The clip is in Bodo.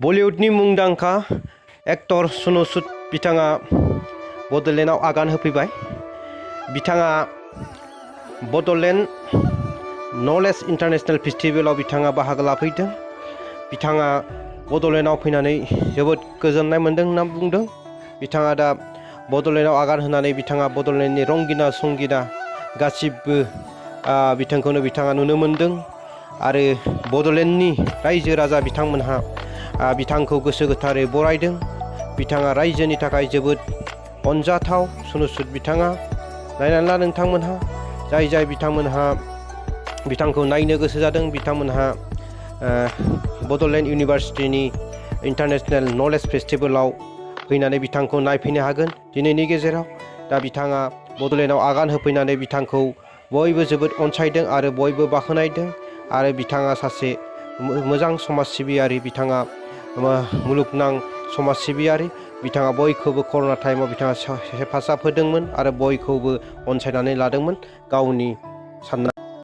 बलिउडनि मुंदांखा एक्टर सनु सूद बिथाङा बड'लेण्डआव आगान होफैबाय। बिथाङा बड'लेण्ड नलेज इन्टारनेशनेल फेस्टिभेलाव बिथाङा बाहागो लाफैदों। बिथाङा बड'लेण्डआव फैनानै जोबोद गोजोननाय मोन्दों होनना बुंदों। बिथाङा दा बड'लेण्डआव आगान होनानै बिथाङा बड'लेण्डनि रंगिना संगिना गासिबो बिथांखौनो बिथाङा नुनो मोन्दों आरो बड'लेण्डनि रायजो राजा बिथांमोनहा बिथांखौ गोसो गोथारै बरायदों। बिथाङा रायजोनि थाखाय जोबोद अनजाथाव सनु सूद बिथाङा। नायनानै ला नोंथांमोनहा जाय बिथांमोनहा बिथांखौ नायनो गोसो जादों बिथांमोनहा बड'लेण्ड इउनिभार्सिटिनि इन्टारनेशनेल नलेज फेस्टिभेलाव फैनानै बिथांखौ नायफैनो हागोन दिनैनि गेजेराव। दा बिथाङा बड'लेण्डआव आगान होफैनानै बिथांखौ बयबो जोबोद अनसायदों आरो बयबो बाख्नायदों आरो बिथाङा सासे मोजां समाज सिबियारि। बिथाङा मुलुगनां समाज सिबियारि। बिथाङा बयखौबो कर'ना टाइमाव बिथाङा हेफाजाब होदोंमोन आरो बयखौबो अनसायनानै लादोंमोन गावनि साननाय